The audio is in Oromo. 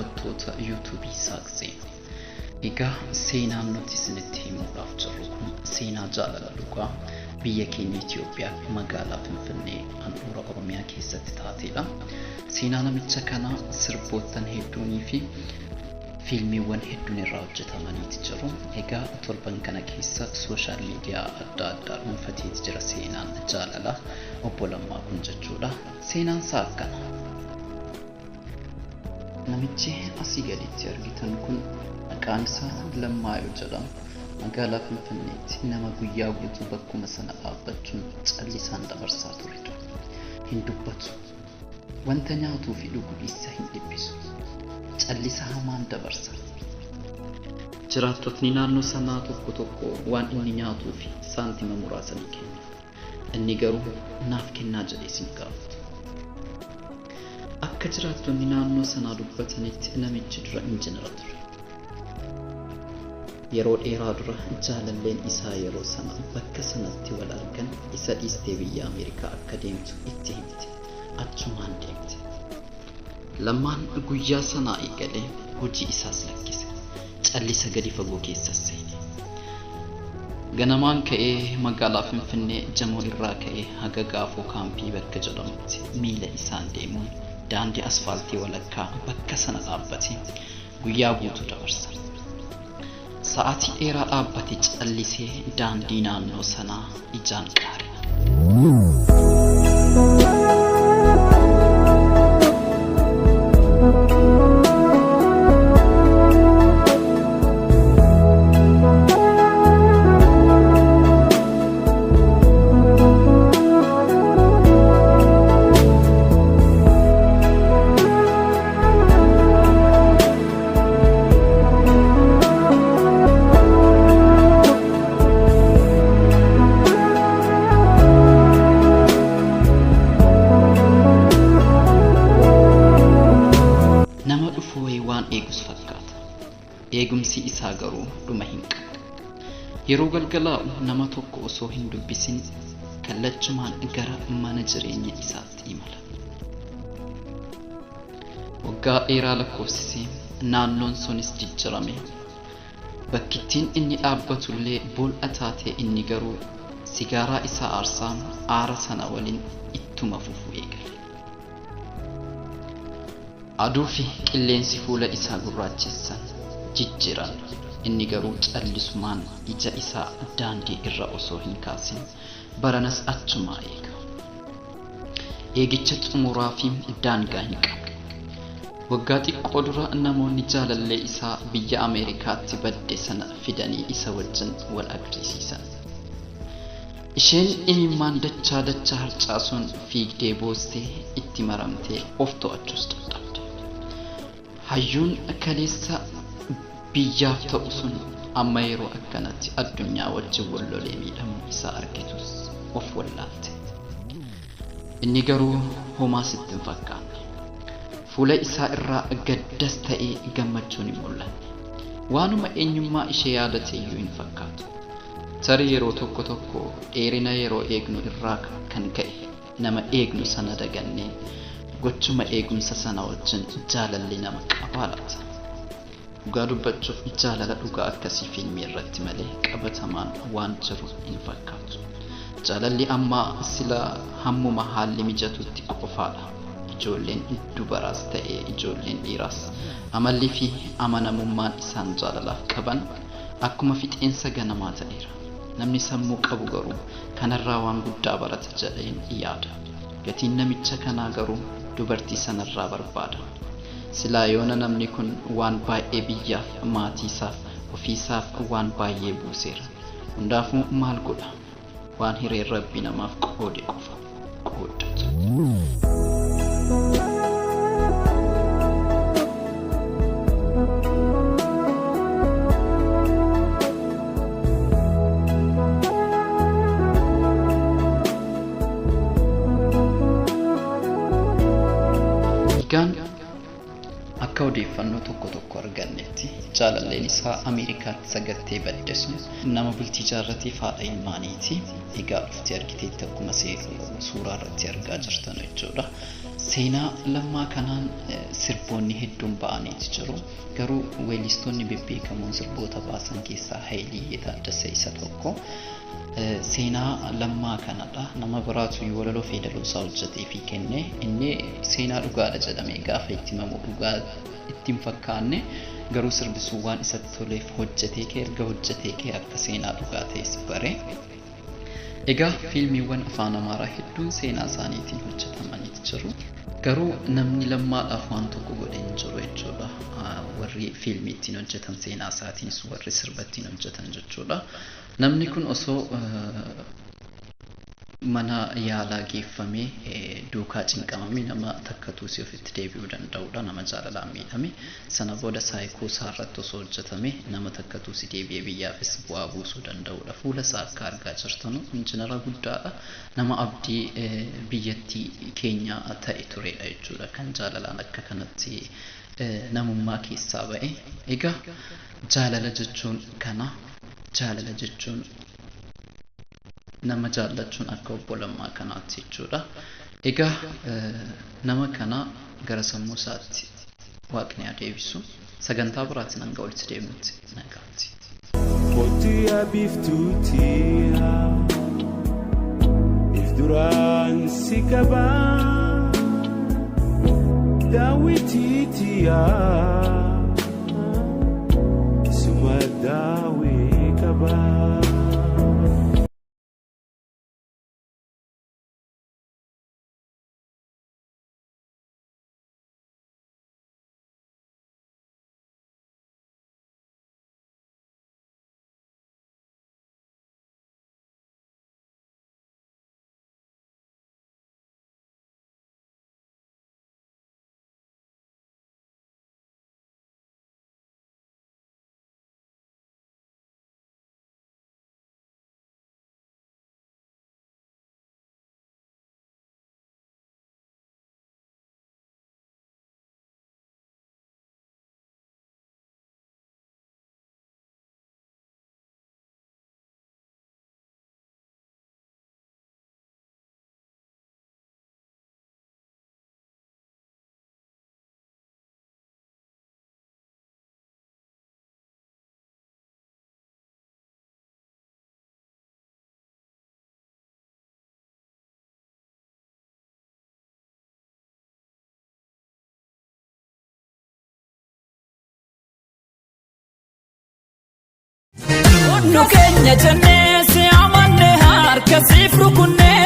Daawwattoota yuutuubii Saaq Seenaa. Egaa seenaan nuti isinitti himuudhaaf jirru kun seenaa jaalala dhugaa biyya keenya Itoophiyaa magaalaa Finfinnee handhuura Oromiyaa keessatti taateedha. Seenaa namicha kanaa sirboottan hedduunii fi fiilmiiwwan hedduun irraa hojjetamaniiti jiru. Egaa torban kana keessa sooshaal miidiyaa adda addaa dhuunfateeti jira seenaan jaalala obbo Lammaa kun jechuudha. Seenaan isaa akkana. Namichi asii gaditti argitan kun maqaan isaa Lammaa yoo jedhamu magaalaa Finfinneetti nama guyyaa guutuu bakkuma sana dhaabbachuun callisaan dabarsaa turedha. Hin dubbatu. Wanta nyaatuu fi dhugu isa hin dhiphisu. Callisa hamaan dabarsa. Jiraattotni naannoo sanaa tokko tokko waan inni nyaatuu fi saantima muraasa ni kennu. Inni garuu naaf kennaa jedhee sin gaafatu. Akka jiraattonni naannoo sanaa dubbatanitti namichi dura injinara ture. Yeroo dheeraa dura jaalalleen isaa yeroo sana bakka sanatti wal argan isa dhiistee biyya Ameerikaa akka deemtu itti himte. Achumaan deemte. Lammaan guyyaa sanaa eegalee hojii isaas lakkise. Callisa gadi fagoo keessas seene. Ganamaan ka'ee magaalaa Finfinnee jamoo irraa ka'ee haga gaafoo kaampii bakka jedhamutti miila isaan deemuun daandii asfaaltii walakkaa bakka sana dhaabbatee guyyaa guutuu dabarsa. Sa'aatii dheeraa dhaabbatee callisee daandii naannoo sanaa ijaan qaare. Nama dhufu wayii waan eegus fakkaata. Eegumsi isaa garuu dhuma hin qabu. Yeroo galgalaa'u nama tokko osoo hin dubbisin kallachumaan gara mana jireenya isaatti imala. Waggaa dheeraa lakkoofsisee naannoon sunis jijjiirame. Bakkittiin inni dhaabbatullee bol'a taatee inni garuu sigaaraa isaa aarsaa aara sana waliin ittuma fufuu eegale. Aduu fi qilleensi fuula isaa gurraachessan jijjiiran. Inni garuu callisumaan ija isaa daandii irra osoo hin kaasin baranas achumaa eega. Eegicha xumuraa fi daangaa hin qabu. Waggaa xiqqoo dura namoonni jaalallee isaa biyya Ameerikaatti badde sana fidanii isa wajjin wal agarsiisan. Isheen imimmaan dachaa dachaa harcaasuun fiigdee boossee itti maramtee of to'achuus dadhabde. Hayyuun kaleessa biyyaaf ta'u sun amma yeroo akkanatti addunyaa wajjin wal lolee miidhamuu isaa argitus of wallaalte. Inni garuu homaa sitti hin fakkaanne. Fuula isaa irraa gaddas ta'ee gammachuun hin mul'anne. Waanuma eenyummaa ishee yaadate iyyuu hin fakkaatu. Tarii yeroo tokko tokko dheerina yeroo eegnu irraa kan ka'e nama eegnu sana dagannee gochuma eegumsa sana wajjin jaalalli nama qabaa laata. Dhugaa dubbachuuf jaalala dhugaa akkasii fiilmii irratti malee qabatamaan waan jiru hin fakkaatu. Jaalalli ammaa sila hammuma haalli mijatutti qofaadha. Ijoolleen dubaraas ta'ee ijoolleen dhiiraas amalli fi amanamummaan isaan jaalalaaf qaban akkuma fixeensa ganamaa ta'eera. Namni sammuu qabu garuu kanarraa waan guddaa barata jedheen yaada. Gatiin namicha kanaa garuu dubartii sanarraa barbaada. Silaa yoona namni kun waan baay'ee biyyaaf, maatiisaaf, ofiisaaf waan baay'ee buuseera. Hundaafuu maal godha? Waan hireen rabbi namaaf qoode qofa qooddatu. Egaan akka odeeffannoo tokko tokko argannetti Jaalalleen isaa Ameerikaatti sagattee badde sun nama bultii jaarrateef haadha ilmaaniiti. Egaa dhuftee argiteetti akkuma suuraa irratti argaa jirtan jechuudha. Seenaa Lammaa kanaan sirboonni hedduun ba'aniitu jiru. Garuu weellistoonni bebbeekamoon sirboota baasan keessaa Haayiliyyee Taaddasee isa tokko. Seenaa Lammaa kanadha. Nama biraatu walaloo fi yeedaloo isaa hojjetee fi kenne. Inni seenaa dhugaadha jedhamee gaafa itti himamu dhugaa itti hin fakkaanne, garuu sirbisuu waan isatti toleef hojjetee kee erga hojjetee kee akka seenaa dhugaa ta'es bare. Egaa fiilmiiwwan afaan Amaaraa hedduun seenaa isaaniitiin hojjetamanii jiru. Garuu namni Lammaadhaaf waan tokko godhe hin jiru jechuudha. Warri fiilmii ittiin hojjetan seenaa isaatiinis, warri sirba ittiin hojjetan jechuudha. Namni kun osoo mana yaalaa geeffamee duukaa cinqamamee nama takkatu si ofitti deebi'uu danda'udha. Nama jaalalaan miidhame sana booda saayikoo isaa irratti osoo hojjetame nama takkatu si deebi'ee biyyaafis bu'aa buusuu danda'udha. Fuula isaa akka argaa jirtanu injinara guddaadha. Nama abdii biyyattii keenya ta'e turedha jechuudha. Kan jaalalaan akka kanatti namummaa keessaa ba'e. Egaa jaalala jechuun kana, jaalala jechuun nama jaallachuun akka obbo Lammaa kanaatti jechuudha. Egaa nama kana gara sammuu isaatti waaqni haa deebisu. Sagantaa biraatiin hanga walitti deemnutti nagaatti. Mootiyaa biiftuutiyaa if duraan si qabaa daawwitiitiyaa suma daawwee qabaa. Nu keenya jennee si amanne, harka siif rukunnee.